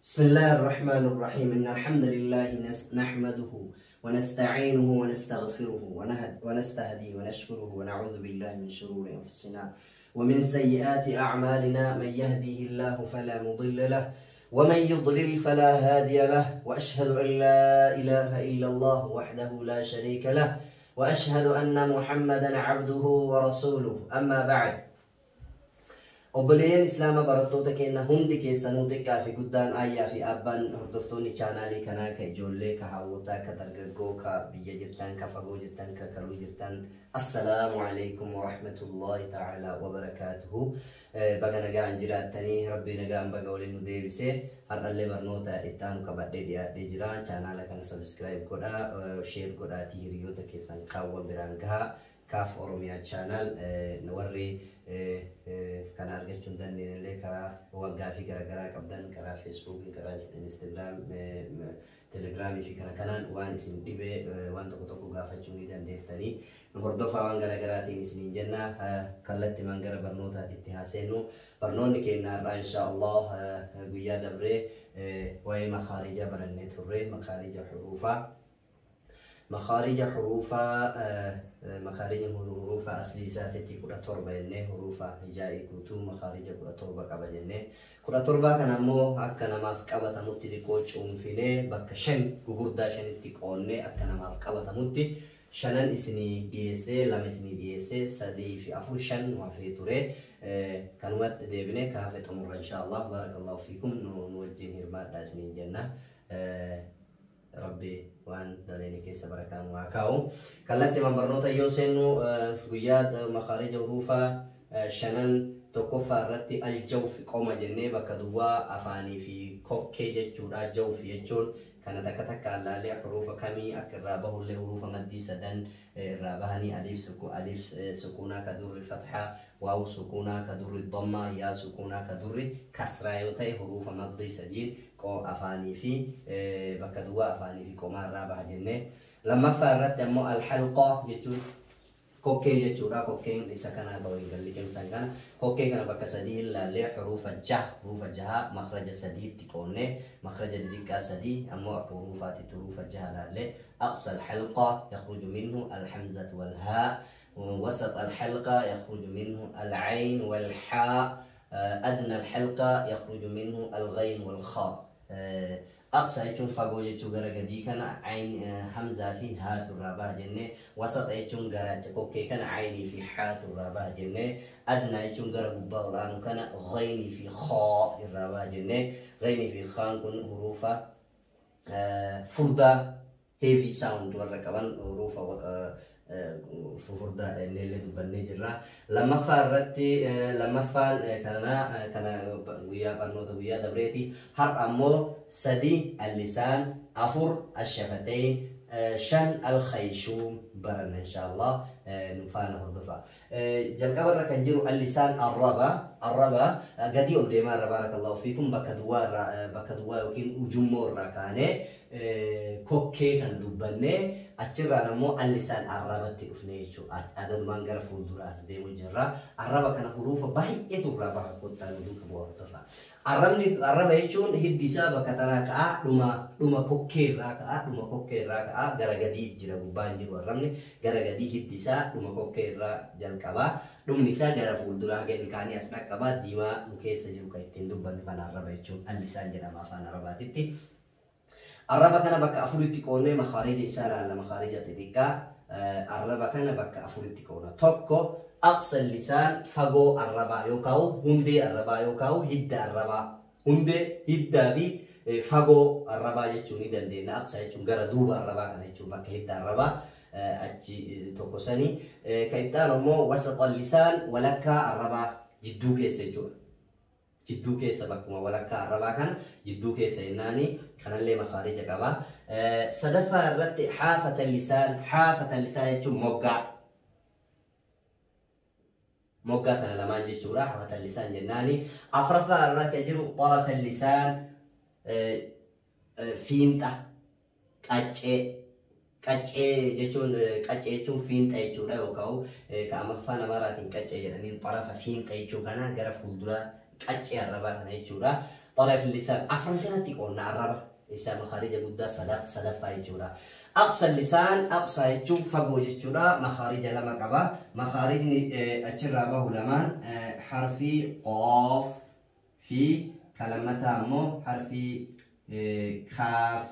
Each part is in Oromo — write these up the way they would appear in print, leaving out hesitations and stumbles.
بسم الله الرحمن الرحيم. إن الحمد لله نحمده ونستعينه ونستغفره ونستهديه ونشكره ونعوذ بالله من شرور أنفسنا ومن سيئات أعمالنا. من يهده الله فلا مضل له ومن يضلل فلا هادي له، وأشهد أن لا إله إلا الله وحده لا شريك له، وأشهد أن محمدا عبده ورسوله. أما بعد، Obboleeyyan Islaamaa barattoota keenya hundi keessanuu, xiqqaa fi guddaan, aayyaa fi abbaan, hordoftoonni chaanaalii kanaa, ka ijoollee, ka hawwotaa, ka dargaggoo, ka biyya jirtan, ka fagoo jirtan, ka kaluu jirtan, assalaamu alaikum warahmatullahi ta'ala wabarakaatuhu. Baga nagaan jiraattanii, Rabbi nagaan baga waliin nu deebise. Har'allee barnoota itti aanu qabadhee dhiyaadhee jira. Chaanaala kana subscribe godhaa, share godhaatii hiriyoota keessan kaawwan biraan gahaa. Kaaf Oromiyaa Channel. Warri kana argachuu hin dandeenye illee, karaa waggaa fi garaagaraa qabdan, karaa Feesbuukii, karaa Instagram, Telegiraamii fi kana kanaan waan isin dhibee waan tokko tokko gaafachuu ni dandeettanii. Nu hordofaa waan garaagaraatiin isiniin jenna. Kallattimaan gara barnootaatitti haa seennu. Barnoonni keenya har'aa, insha Allah, guyyaa dabree waa'ee makaarija barannee turre, makaarija huruufaa. Makaarija huruufaa, makaarija huruufa aslii isaatitti 17 jennee, huruufa hijaa'ii guutuu makaarija 17 qaba jennee, 17 kana ammoo akka namaaf qabatamutti xiqqoo cuunfinee bakka shan gugurdaa shanitti qoonnee, akka namaaf qabatamutti shanan isinii dhiyeessee, lama isinii dhiyeessee, sadii fi afur, shan nu hafee ture. Kanumatti deebinee ka hafe xumurra, insha Allah. Barakallahu fiikum. Nu wajjin hirmaadhaa isiniin jenna. Rabbi waan daleeni keessa barakaan waa kaa'u. Kallattii barnoota yoo seennu, guyyaa makaarija huruufaa shanan tokkoffaa irratti aljawfi, qoma jennee, bakka duwwaa afaanii fi kokkee jechuudha. Jawfi jechuun kana takka takkaan laallee, huruufa kamii akka irraa bahullee, huruufa maddii sadan irraa bahanii, alif sukuunaa ka durri fathaa, waaw sukuunaa ka durri dammaa, yaa sukuunaa ka durri kasraa yoo ta'e, huruufa maddii sadiin afaanii fi bakka duwwaa afaanii fi qomaa irraa baha jennee. Lammaffaa irratti ammoo alhalqaa jechuun kokkee jechuudha. Kokkeen isa kana waliin galli cimsan kana. Kokkee kana bakka sadii ilaallee, huruufa jaha, huruufa jaha makhraja sadiitti qoonnee, makhraja xixiqqaa sadii ammoo akka huruufaatitti huruufa jaha ilaallee. أقصى الحلقة يخرج منه الهمزة والهاء، وسط الحلقة يخرج منه العين والحاء، أدنى الحلقة يخرج منه الغين والخاء. أقصى jechuun fagoo jechuu, gara gadii kana ayn hamzaa fi haatu irraa baha jennee. Wasaxa jechuun garaacha kokkee kana aynii fi haatu irraa baha jennee. Adnaa jechuun gara gubbaa olaanu kana ghaynii fi khaa irraa baha jennee. Ghaynii fi khaan kun huruufa furdaa, heavy sound warra qaban, huruufa fufurdaadha jennee illee dubbannee jirra. Lammaffaa irratti, lammaffaan kana kana guyyaa barnoota guyyaa dabreeti. Har'a ammoo sadi allisaan, afur ashafatain, shan alkhayshuum baranna, insha Allah. Nu faana hordofa. Jalqaba irra kan jiru allisaan, arraba. Arraba gadii ol deemaa irra, barakallahu fiikum, bakka duwwaa irraa, bakka duwwaa yookiin ujummoo irraa kaanee kokkee kan dubbannee, achirraan ammoo allisaan arrabatti dhufne jechuudha. Adadumaan gara fuulduraas deemu jirra. Arraba kana huruufa baay'eetu irraa baha. Kottaa nu duuka bu'aa, hordofa. Arrabni, arraba jechuun hiddi isaa bakka tanaa ka'aa, dhuma kokkee irraa ka'aa, dhuma kokkee irraa ka'aa gara gadii jira, gubbaan jiru. Arrabni gara gadii, hiddi isaa dhuma kokkee irraa jalqabaa. Dhumni isaa gara fuulduraa haga ilkaanii as dhaqqabaa, diimaa nu keessa jiru kan ittiin dubbannu kana arraba jechuun allisaan jedhama afaan Arabaatitti. Arraba kana bakka afuritti qoonnee makaarija isaa ilaalla, makaarija xixiqqaa. Arraba kana bakka afuritti qoonna. Tokko, aqsa lisaan, fagoo arrabaa yookaan hundee arrabaa yookaan hidda arrabaa. Hundee, hiddaa fi fagoo arrabaa jechuu ni dandeenya. Aqsa jechuun gara duuba arrabaa kana jechuun, bakka hidda arrabaa achi tokko sanii. Kan itti aanu immoo wasaxa lisaan, walakkaa arrabaa, jidduu keessa jechuudha. Jidduu keessa, bakkuma walakkaa arrabaa kana jidduu keessa jennaani, kanallee makaarija qaba. Sadaffaa irratti haafata lisaan. Haafata lisaan jechuun moggaa. Moggaa kana lamaan jechuudha, haafata lisaan jennaani. Afraffaa irra kan jiru xarafa lisaan, fiinxa, qaccee. Qaccee jechuun, qaccee jechuun fiinxa jechuudha, yookaan kan afaan Amaaraatiin qaccee jedhanii, xarafa, fiinxa jechuu kana, gara fuulduraa qaccee arrabaa kana jechuudha. Xaraf lisaan afran kanatti qoonna arraba. Isa makaarija guddaa sadaffaa jechuudha. Aqsa lisaan aqsa jechuun fagoo jechuudha. Makaarija lama qaba. Makaarijni achirraa bahu lamaan harfii qoof fi kalammataa ammoo harfii kaaf.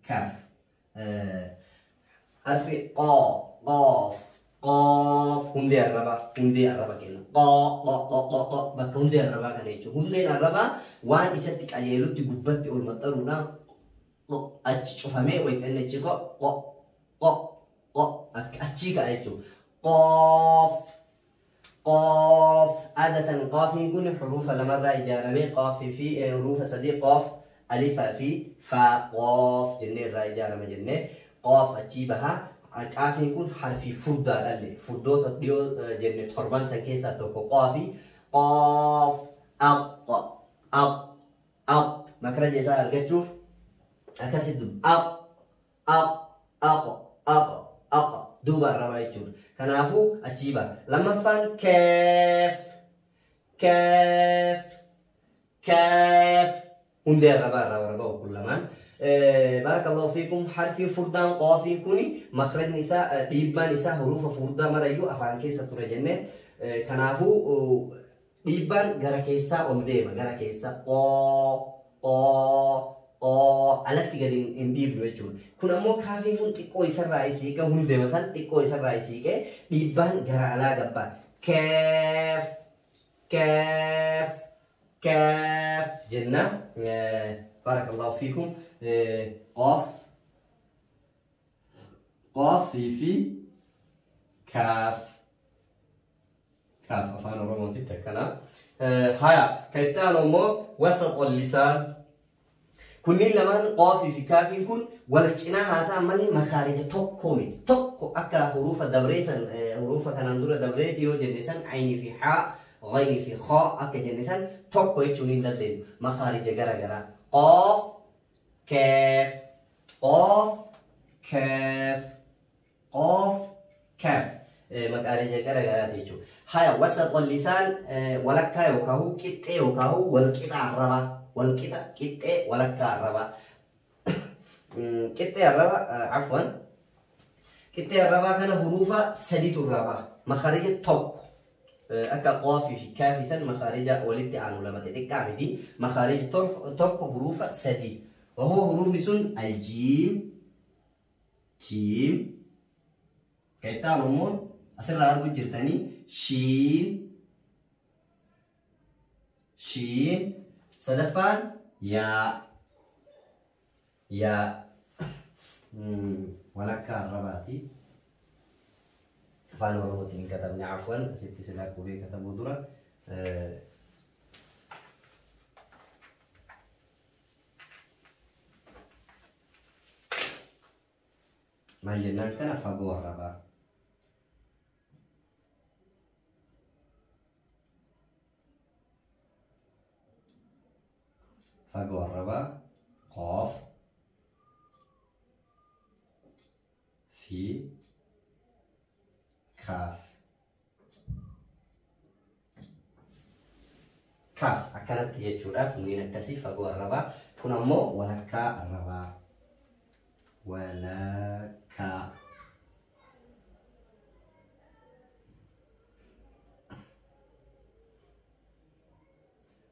Kaaf. Harfi qoo qoof qoof hundee arrabaa kenna. Qoo qo qo qo qo bakka hundee arrabaa kana jechuudha. Hundeen arrabaa waan isatti qajeelutti gubbatti ol maxxanuudhaan achi cufamee wayita achi qo qo qo qo achii ka'a jechuudha. Qoof qoof adatan qoofiin kun hurufa lamarraa ijaaramee qoofii fi hurufa sadii qoof alifaa fi faa qoof jennee irraa ijaarama jennee qoof achii bahaa. Qaafiin kun harfii furdaadha. Furdoota dhiyoo jenne torban san keessaa tokko qoofi qoof aq aq aq makraja isaa argachuuf akkasitti aq aq aq aq aq duuba arrabaa jechuudha. Kanaafuu achii baha. Lammaffaan keef keef keef hundee arrabaa irraa warra bahu kun lamaan. Barakallahu fiikum harfiin furdaan qoofiin kuni makrajni isaa dhiibbaan isaa hurufa furdaa marayyuu afaan keessa ture jenne. Kanaafuu dhiibbaan gara keessaa ol deema gara keessaa qoo qoo qoo alatti gadi hin dhiibnu jechuudha. Kun ammoo kaafiin kun xiqqoo isarraa isiiqee hundeema san xiqqoo isarraa isiiqee dhiibbaan gara alaa gabbaa. Keef keef keef jenna. Barakallahu fiikum. Qoof qoofii fi kaaf kaaf afaan oromootitti akkana. Haya kan itti aanu immoo wasaxol lisaan. Kunniin lamaan qoofii fi kaafiin kun wal cinaa haa ta'an malee makaarija tokko miti. Tokko akka hurufa dabree san hurufa kanaan dura dabree dhiyoo jenne san aynii fi haa ghaynii fi khaa akka jenne san tokko jechuun hin dandeenyu. Makaarija gara garaa. Qoof keef qoof keef qoof keef makaarija gara garaati jechuudha. Haya wasaxol lisaan walakkaa yookaan qixxee yookaan walqixa arrabaa. Walqixa qixxee walakkaa arrabaa. Qixxee arrabaa afwan qixxee arrabaa kana hurufa sadiitu irraa baha. Makaarija tokko akka qoofii fi kaafii san makaarija walitti aanu lama xixiqqaa miti. Makaarija tokko hurufa sadii. وهو حروف سن الجيم جيم كيتان أمور أسرع أرجو جرتاني شين شين صدفان يا يا ولا كهرباتي فانو روتين كتبني عفوا ست سلاك وبي كتبوا درة maal jennaan kana fagoo arrabaa. Fagoo arrabaa qoof fi kaaf. Kaaf akkanatti jechuudha. Kunneen akkasii fagoo arrabaa. Kun ammoo walakkaa arrabaa. Walakkaa.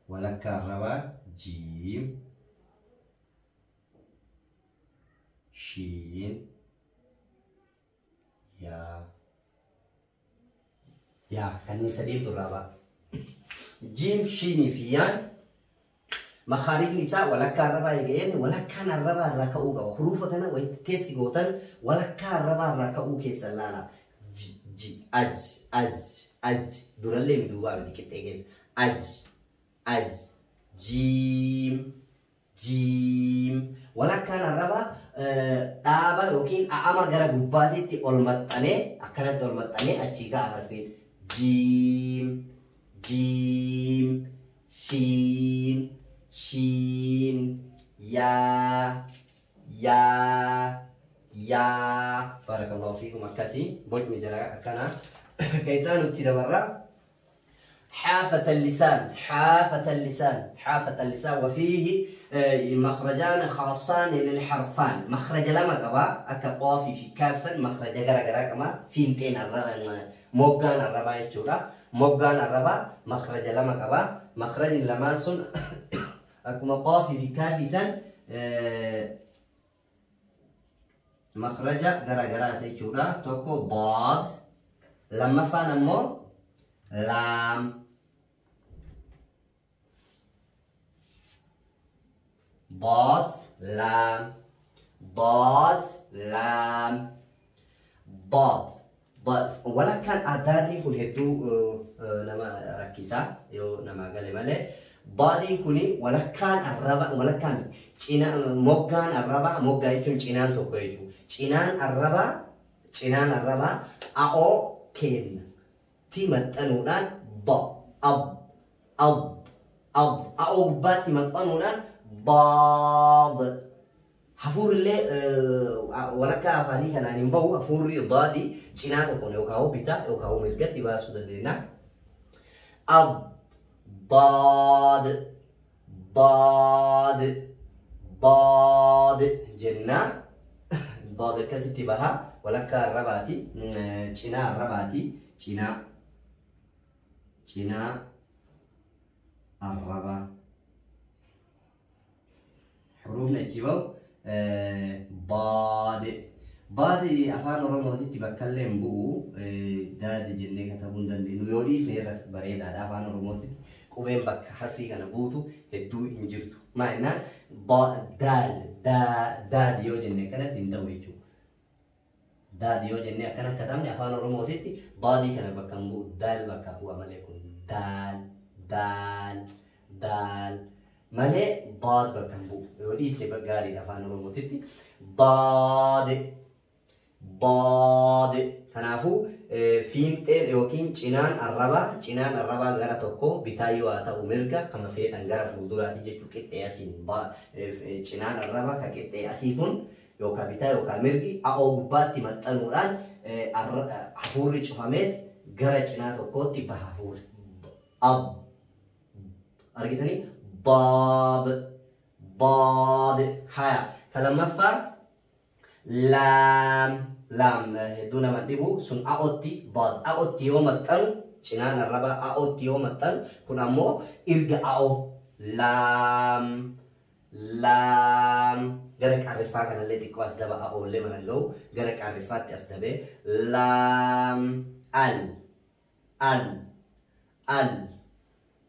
Walakkaa arrabaa jiim shiin yaa yaa kanneen sadiitu irraa ba'a. Jiim shiinii fi yaan makaarijni isaa walakkaa arrabaa eegeen walakkaan arrabaa irraa ka'uu qaba. Hurufa kana wayitti teesti gootan walakkaa arrabaa irraa ka'uu keessan laala. Ji ji aj aj aj durallee duubaa miti qixxee keessa. Aj aj jiim jiim walakkaan arrabaa dhaaba yookiin a'ama gara gubbaatitti ol maxxanee akkanatti ol maxxanee achii ka'a harfiin. Jiim jiim shiin shiin yaa yaa yaa. Barakallahu fiikum akkasii bocni jara akkanaa. Kan itti aanutti dabarra. حافة اللسان، حافة اللسان، حافة اللسان. وفيه مخرجان خاصان للحرفان. مخرج لما قبا أكا قافي في كابسن مخرج غرا غرا كما فيمتين الربا موغان الربا يجورا موغان الربا مخرج لما قبا مخرج لما سن أكما قافي في كافسن مخرج غرا غرا تيجورا توكو ضاد لما فانمو لام ضاد لام ضاد لام ضاد ضاد. ولا كان أعدادي كن هدو نما ركزا يو نما قال ماله ضادين كوني ولا كان الربع ولا كان چينا موغان الربع موغا يچون چينان توكو يچو چينان الربع چينان الربع أو كين تي متنودان ض أب أب أب أو باتي متنودان ضاد. حفور اللي ولك أفاني كان عن بو حفور ضادي چينان توكو يوكاو بيتا يوكاو مرقتي باسو دلنا أب ضاد ضاد ضاد جنة ضاد كستي بها ولك الرباتي چنا الرباتي چنا چنا الربا حروف نجيبو ضاد ضاد أفان رموزي تبكلم بو داد جنة كتبون دندنو يوريس نيرس بريدا أفان رموزي قبين بك حرفي كان بوتو هدو إنجرتو ما إنه ضاد دال دا داد يو جنة كانت إندويجو داد يو جنة كانت كتبني أفان رموزي ضادي كان بكم بو دال بك هو ملكون دال دال دال مالي ضاد بكم بو يوريس نبقالي أفان رموزي ضاد ضاد. كنافو فينتين يوكين چنان الربا چنان الربا غرا توكو بتايو آتا أمريكا كما فيتان غرا فولدوراتي جيشو كتة أسين با چنان الربا كتة أسيكون يوكا بتايو كامريكي أو باتي متنوران حفوري چفامت غرا چنان توكو تبا حفور أب أرجعني ضاد ضاد هيا كلام فا لام لام دون ما ديبو سن أوتي ضاد أوتي يوم التن چنان الربا أوتي يوم التن كنا مو إرجع أو لام لام جرك عرفا كان اللي تكواس دبا أو اللي من اللو جرك عرفات أسدبه لام ال ال ال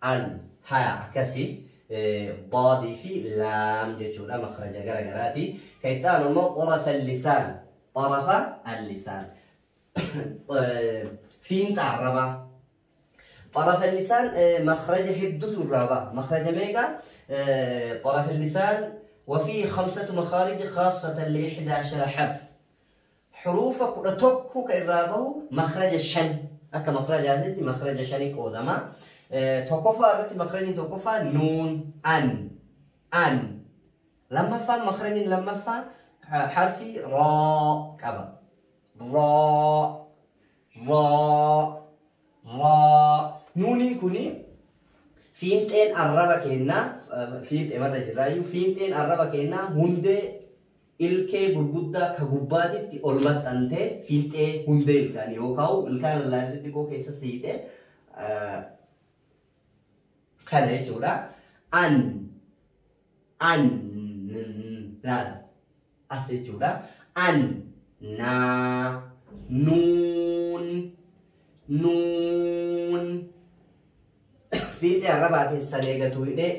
ال هيا عكسي ضادي في لام جتشولا مخرج جرجراتي كيتان مو طرف اللسان طرف اللسان فين تعربا طرف اللسان مخرج حدة الرابع مخرج ميجا طرف اللسان وفيه 5 مخارج خاصة ل11 حرف حروف توكو كإرابه مخرج الشن أكا مخرج هذه مخرج شنك أودما توكوفا رتي مخرج توكوفا نون أن أن لما فا مخرج لما فا حرفي را كبا را را را نونين كوني فينتين الربا كينا فينت مرة جرايو فينتين الربا كينا هندي ilkee gurguddaa ka gubbaatitti ol maxxantee fiixee hundee ilkaanii yookaan ilkaan laalli xiqqoo keessa siitee kana jechuudha. An an laala as jechuudha. An naa nuun nuun fiixee arrabaa keessan eegatu hidhee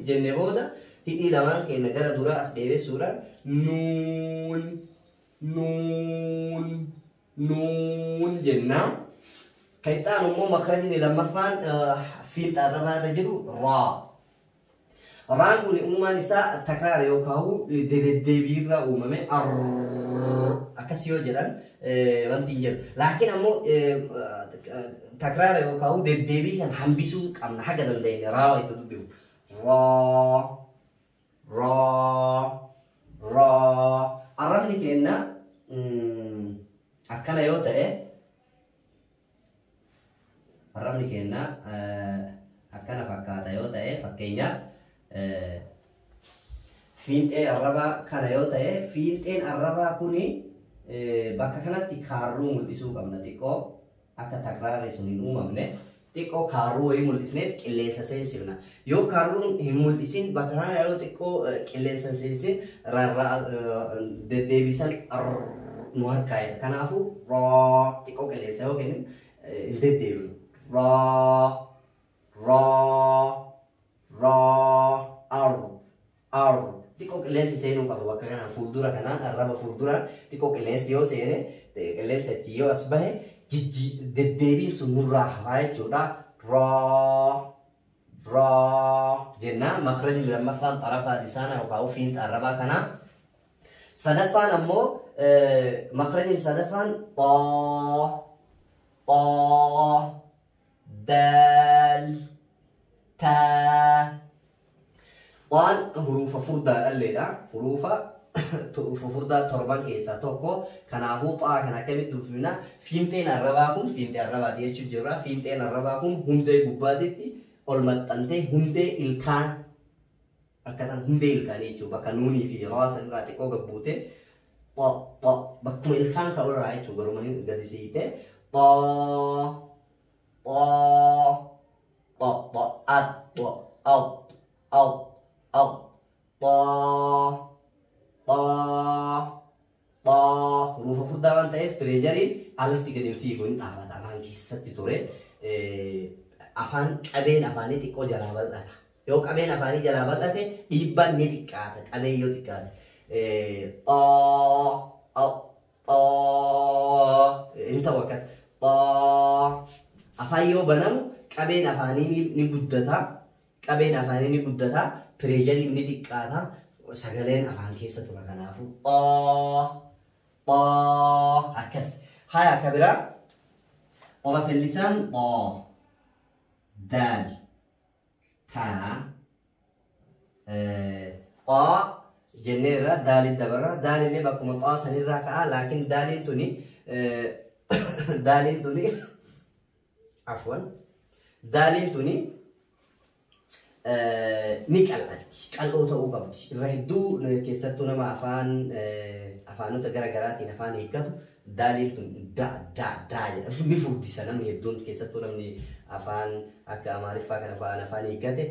jenne booda hidhii lamaan keenya gara duraa as dheeressuudhaan nuun nuun nuun jenna. Kan itti aanu immoo makrajni lammaffaan fiixee arrabaa irra jiru raa. Raan kun uumaan isaa takraara yookaan deddeebiirraa uumame akkas yoo jedhan wanti hin jiru. Laakiin ammoo takraara yookaan deddeebii kan hambisuu qabna haga dandeenye raa itti dubbimu. Raa raa raa arrabni keenya akkana yoo ta'e Arrabni keenya akkana fakkaata yoo ta'e, fakkeenyaaf fiinxee arrabaa kana yoo ta'e, fiinxeen arrabaa kuni bakka kanatti kaarruu mul'isuu qabna. Xiqqoo akka takraarri sun hin uumamne xiqqoo kaarruu wayii mul'ifneet qilleensa seensifna. Yoo kaarruun hin mul'isin, bakka kana yeroo xiqqoo qilleensa seensin rarraa deddeebisan nu harkaa'edha. Kanaafuu roo xiqqoo qilleensa yoo kennin hin deddeebinu. Roo, roo, roo, ar, ar. Xiqqoo qilleensi seenuu qaba bakka kanaan, fuuldura kanaan, arraba fuulduraan xiqqoo qilleensi yoo seene, qilleensi achi yoo as bahe, deddeebiin sun nurraa hafaa jechuudha. Roo, roo jenna. Makrajni lammaffaan xarafaa lisaanaa yookaan fiinxa arrabaa kanaa. Sadaffaan ammoo, makrajni sadaffaan xoo, xoo, daal, taa. Waan hurufa furdaa dhalleedha. Hurufa furdaa torban keessaa tokko. Kanaafuu xaa kana akkamitti dubbifna? Fiinxeen arrabaa kun, fiinxee arrabaati jechuu jirra. Fiinxeen arrabaa kun hundee gubbaatitti ol maxxantee hundee ilkaan akkataan hundee ilkaanii jechuudha. Bakka nuunii fi raa sanirraa xiqqoo gabbuute xo xo bakkuma ilkaan ka'u irraa jechuudha. Garuma gadi siite xoo, xoo, xo, xo, at, xo, al, al, al, xoo, xoo, xoo. Hurufa furdaa waan ta'eef pireejariin alatti gadi hin fiigu, hin dhaabata afaan keessatti ture. Afaan qabeen afaanii xiqqoo jalaa bal'ata. Yoo qabeen afaanii jalaa bal'ate dhiibbaan ni xiqqaata, qabeen yoo xiqqaate. Xoo, xoo hin ta'u akkas. Xoo afaan yoo banamu qabeen afaanii ni guddata. Qabeen afaanii ni guddata. Pireejariin ni xiqqaata. Sagaleen afaan keessa tura kanaafuu. Xoo, xoo akkas. Haya, akka biraa طرف اللسان طا، دال، تا، طا jenneerra, daalin dabarra. Daalillee bakkuma xaa sanirraa ka'a, laakiin daaliin tuni, afwan, daaliin tuni ni qal'atti, qal'oo ta'uu qabdi. Irra hedduu keessattuu nama afaan afaanota gara garaatiin afaan hiikkatu daaliin tun da da da jedha, ni furdisa. Namni hedduun, keessattuu namni afaan akka Amaariffaa kana afaan afaan hiikkate,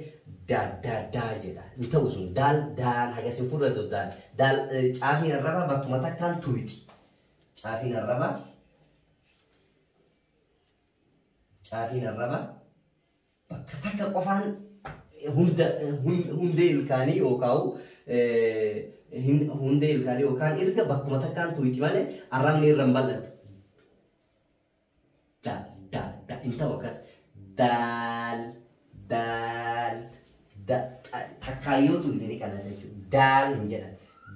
da da da jedha. Hin ta'u sun. Daal daal hagas hin furdatu. Daal daal caafiin arrabaa bakkuma takkaan tuyti. Caafiin arrabaa, caafiin arrabaa bakka takka qofaan hunda hundee ilkaanii yookaan hundee ilkaanii yookaan erga bakkuma takkaan tuyti malee arrabni irra hin bal'atu. Da da da hin ta'u akkas. Daal daal da takkaayyoo tuyne ni qal'ata jechuudha. Daal hin jedhan.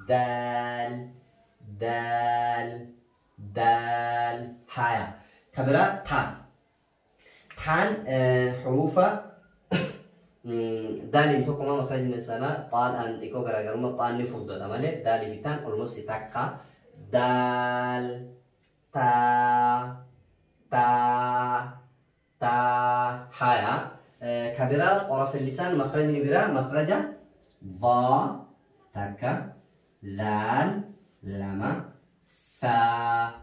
Daal daal daal. Haya. Ka biraa taa. Taan hurufa daaliin tokkuma makrajni sana xaadhaan xiqqoo garaagarummaa, xaan ni furdata malee daalii fi taan almost takka. Daal, taa, taa, taa. Haya, ka biraa طرف اللسان, makrajni biraa makraja ضaa takka, laal lama, saa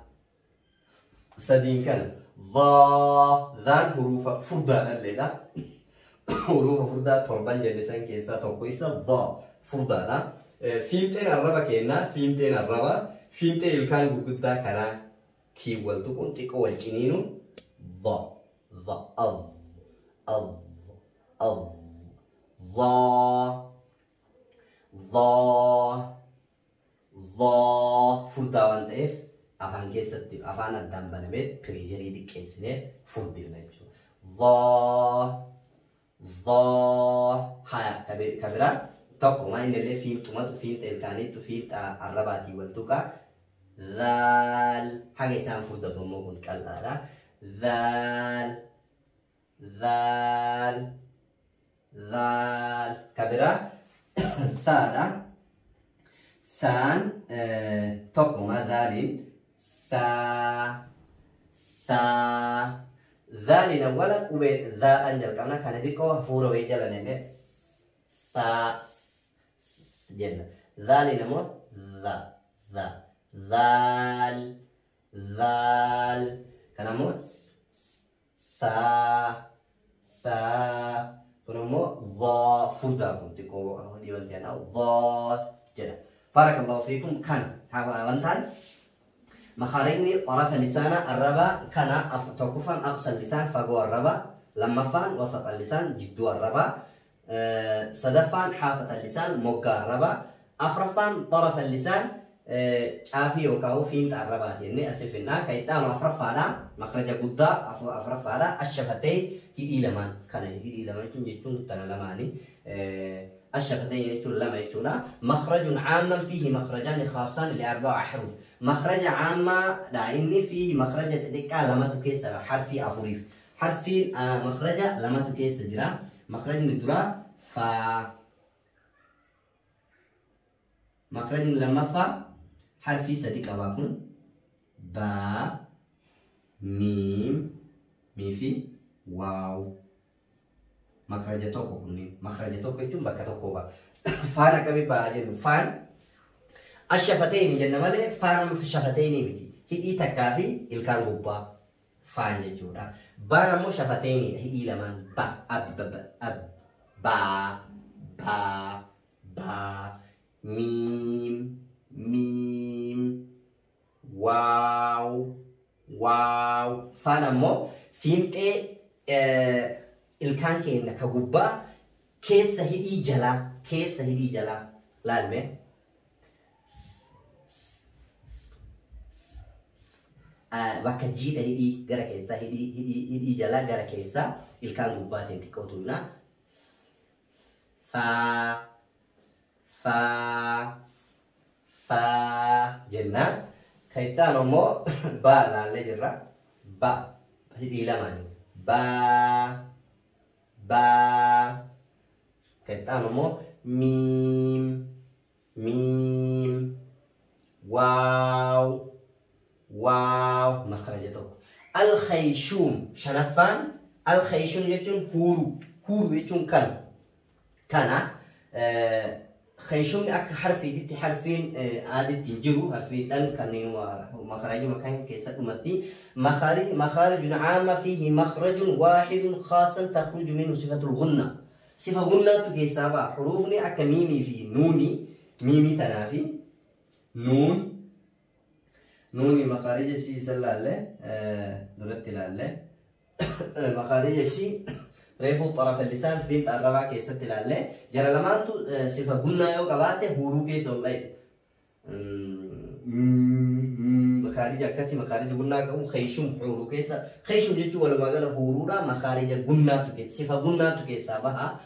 sadiin kana. ضaa dhaan hurufa furdaadha. Hurufa furdaa torban jenne san keessaa tokko isa dha furdaadha. Fiinxeen arraba kennaa, fiinxeen arraba fiinxee ilkaan gurguddaa karaa tiin wal tuquun xiqqoo wal ciniinu dha dha az az az dha dha dha. Furdaa waan ta'eef afaan keessatti afaan addaan banamee pireejarii xiqqeessinee furdifna jechuudha. Dha dha. Haya, ka biraa tokkuma inni illee fiinxumatu fiinxa ilkaaniittu fiinxa arrabaatiin wal tuqaa. Dhaal haga isaan furdatu immoo kun qal'aadha. Dhaal dhaal dhaal. Ka biraa saadha. Saan tokkuma dhaaliin saa saa. Zaaliin awwala qubee zaadhaan jalqabna. Kana xiqqoo hafuura wayii jala nenne saa jenna. Zaaliin ammoo za za zaal zaal. Kana ammoo saa saa. Kun ammoo dhaa furdaa kun xiqqoo dhiyoon ta'an dhaa jedha. Barakallahu fiikum kan wantaan مخارجني طرف اللسان الربا كان توقفا أقصى اللسان فوق الربا، لمفان وسط اللسان جدو الربا، صدفان حافة اللسان موقع الربا، أفرفان طرف اللسان شافي وكاو فين الربا يعني أسفنا كيتام أفرفانا مخرج قدا أفرفانا الشفتين هي لمان كان هي لمان جتون تنلماني الشفتين يجون لما يجونا. مخرج عام فيه مخرجان خاصان لأربع حروف. مخرج عام لأن فيه مخرج تدكا لما تكيس حرفي أفوريف حرفي مخرج لما تكيس جرا مخرج ندرا فا مخرج لما فا حرفي صديق أباكم با ميم ميفي واو مخرج tokko kunniin مخرج tokko jechuun bakka tokko ba'a. Faan akkamii ba'a jennu faan ashafatayni jenna malee faan amma shafatayni miti. Hidhii takkaa fi ilkaan gubbaa faan jechuudha. Baan ammoo shafatayniidha hidhii lamaan ba ab ba ab ba ba ba miim miim waaw waaw. Faan ammoo fiinxee ilkaan keenya ka gubbaa keessa hidhii jalaa laalme bakka jiidha hidhii gara keessaa hidhii jalaa gara keessaa ilkaan gubbaatiin xiqqoo tuqna faa faa faa jenna. Kan itti aanu immoo baa laallee jirra. Ba hidhii lamaanii baa ba kan itti aanu immoo miim miim waaw waaw makhraja tokko. Alkhayshuum shanaffaan alkhayshuum jechuun huuruu huuruu jechuun kan kana خيشومني أك حرفي دي حرفين عادة تنجرو حرفين دان كان مخارج مكان كيسة أمتي مخارج عامة فيه مخرج واحد خاص تخرج منه صفة الغنة صفة غنة تكيسة حروفني أك ميمي في نوني ميمي تنافي نون نوني مخارج سي سلالة درت لالة مخارج سي ريفو طرف اللسان فين الربع كيسة تلالة جرى لمانتو صفة قلنا يو قباته هورو كيسة والله مخارج كاسي مخارج قلنا كم خيشوم هورو كيسة خيشوم جتو ولا ما قال هورو مخارج قلنا تو صفة قلنا تو كيسة بها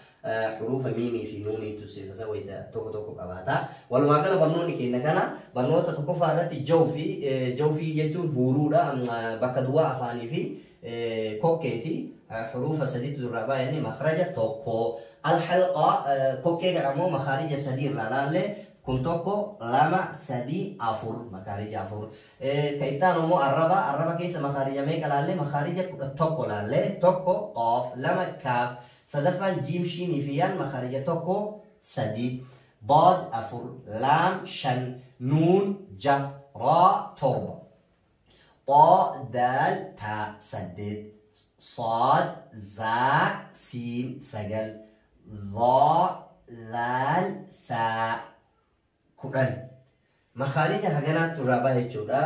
حروف ميمي في نوني تصفة سويت توكو توكو قباتا ولا ما قال برنوني كينا كنا برنوتا تكفى رتي جوفي جوفي جتو هورو بكدوا أفاني في كوكيتي حروف سديد الرابع يعني مخرج توكو الحلقة كوكي كرامو مخارج سديد لاله كنتوكو لما سدي أفور مخارج أفور كيتانو مو الربع الربع كيس مخارج ميك لاله مخارج توكو لاله توكو قاف لما كاف صدفا جيم شين فيان مخارج توكو سديد ضاد أفور لام شن نون جا را تربة طا دال تا سديد صاد زا سين سجل ظا ذال ثاء كودن مخارج هجنا ترابة هجورا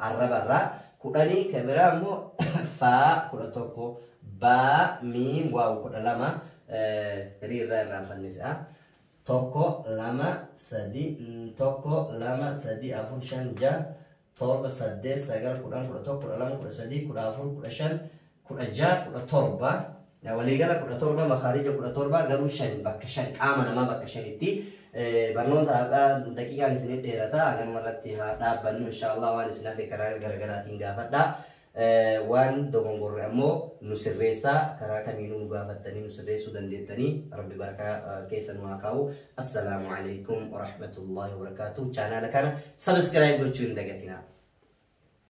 الربع را كودني كبيرة مو فا كودتوكو با ميم واو كود لما ري را را فنسا توكو لما سدي توكو لما سدي أفور شنجا torba saddeet sagal kudhan kudha tokko kudha lama kudha sadii kudha afur kudha shan kudha jaha kudha torba waliigala kudha torba makaarija kudha torba garuu shan bakka shan qaama namaa bakka shanitti barnoota daqiiqaan isinii dheerata ganuma irratti haa dhaabbannu inshaallah waan isin hafe karaa garaagaraatiin gaafadha waan dogongorre ammoo nu sirreessaa karaa kamiinuu nu gaafattanii nu sirreessuu dandeettanii rabbi barakaa keessa nu haa kaa'u. Assalaamu alaikum warahmatullahi wabarakaatuh. Chaanaala kana sabiskiraayib gochuu hin dagatinaa.